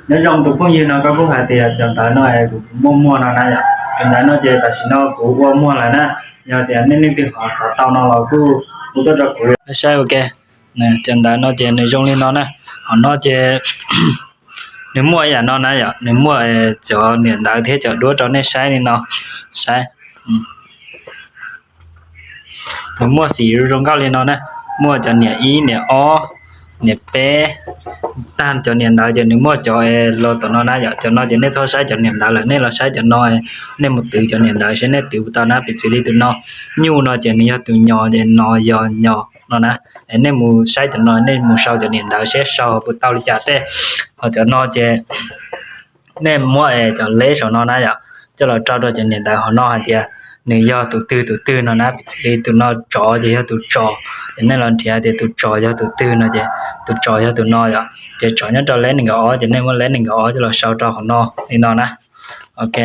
Nyob zoo tus phooj ywg no, koj kuj hais tias cov ntawv no kuv muaj muag no na yom. Cov ntawv no ces tam sim no kuv ua muag lawm na. Yog tias nej leej twg ho xav tau no los kuj hu tuaj rau kuv saib ua ke. Cov ntawv no ces nws zoo li no na. Hom no ces nws muaj ib yam no na yom, nws muaj cov niam ntawv thiab cov duab rau nej saib li no, saib. Nws muaj xim zoo zoo nkauj li no na, muaj cov niam ib, niam ob, niam peb, tag cov niam ntawv ces nws muaj cov los tom no na yom. Cov no ces nej txhob saib cov niam ntawv lawm, nej los saib cov no, nej mus twv cov niam ntawv seb nej twv puas tau na. Piv txwv li tus no, nyuj no ces nws yog tus nyos ces no yog nyos no na. Nej mus saib cov no, nej mus sau cov niam ntawv seb sau puas tau li cas tej. Ho cov no ces nej muab cov leb saum no na yom, coj los rau rau cov niam ntawv hauv no hais tias nws yog tus twg tus twg no na. Piv txwv li tus no tsov ces yog tus tsov, ces nej los nrhiav tias tus tsov yog tus twg no ces tus tsov yog tus no yom. Ces tsov nyob rau leb nees nkaum ob ces nej muab leb nees nkaum ob coj los sau rau hauv no li no na. Ok.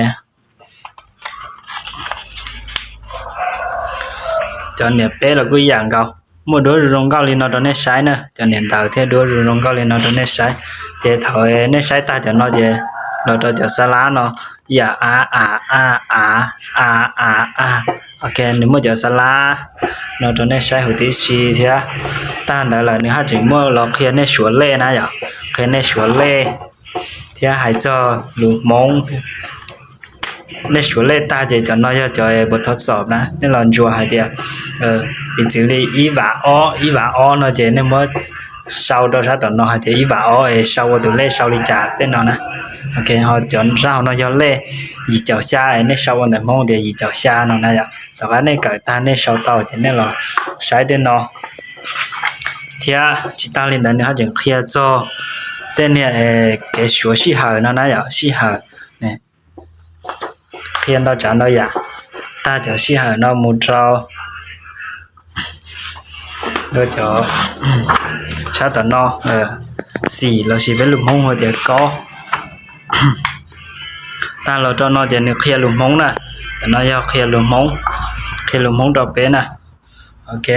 Cov niam peb los kuj ib yam nkaus, muaj duab zoo zoo nkauj li no rau nej saib na, cov niam ntawv thiab duab zoo zoo nkauj li no rau nej saib. Ces thaum nej saib tag cov no ces los rau cov xab lab no, ib yam a, a, a, a, a, a, a. Ok, nws muaj cov xab lab no rau nej saib huv tib si thiab. Tag ntawd lawm nws haj tseem muaj los qhia nej suav lej na yom, qhia nej suav lej thiab hais txog lus Hmoob. Nej suav lej tag ces cov no yog cov npau taws xom na, nej los ntsuas hais tias piv txwv li ib vam ob, ib vam ob no ces nej muab sau rau sab tom no hais tias ib vam ob es sau ua tus lej sau li cas tej no na. Ok, ho cov sab hauv no yog lej yim caum xya es nej sau ua ntawv Hmoob tias yim caum xya no na yom. Tom qab nej kawm tag nej sau tau ces nej los saib tej no. Thiab tsis tag li ntawd nws haj tseem qhia txog tej niag kev suav sij hawm no na yom, sij hawm. Qhia ntau tsav ntau yam, tag cov sij hawm no mus rau cov sab tom no, xim lossis peb lus Hmoob hu tias kob. Tag los rau no ces nws qhia lus Hmoob na, cov no yog qhia lus Hmoob, qhia lus Hmoob rau peb na. Ok,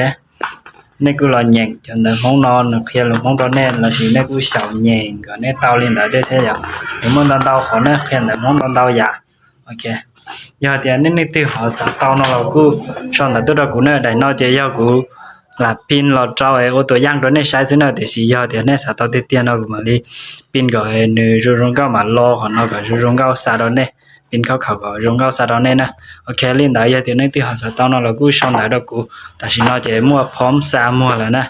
nej kuj los nyeem cov ntawv Hmoob no nws qhia lus Hmoob rau nej lossis nej kuj xyaum nyeem kom nej tau li ntawd thiab yom. Nws muaj ntau ntau qhov nej qhia ntawv Hmoob ntau ntau yam. Ok, yog tias nej leej twg ho xav tau no los kuj sau ntawv tuaj rau kuv na. Daim no ces yog kuv lam pin los rau ua tus yaj rau nej saib xwb na, tiam sis yog tias nej xav tau tiag tiag no kuv mam li pin kom nws zoo zoo nkauj mam los qhov no kom zoo zoo nkauj xa rau nej, pin khauj khaum kom zoo nkauj xa rau nej na. Ok, li ntawd yog tias nej leej twg ho xav tau no los kuj sau ntawv rau kuv. Tam sim no ces muaj phom xa muag lawm na.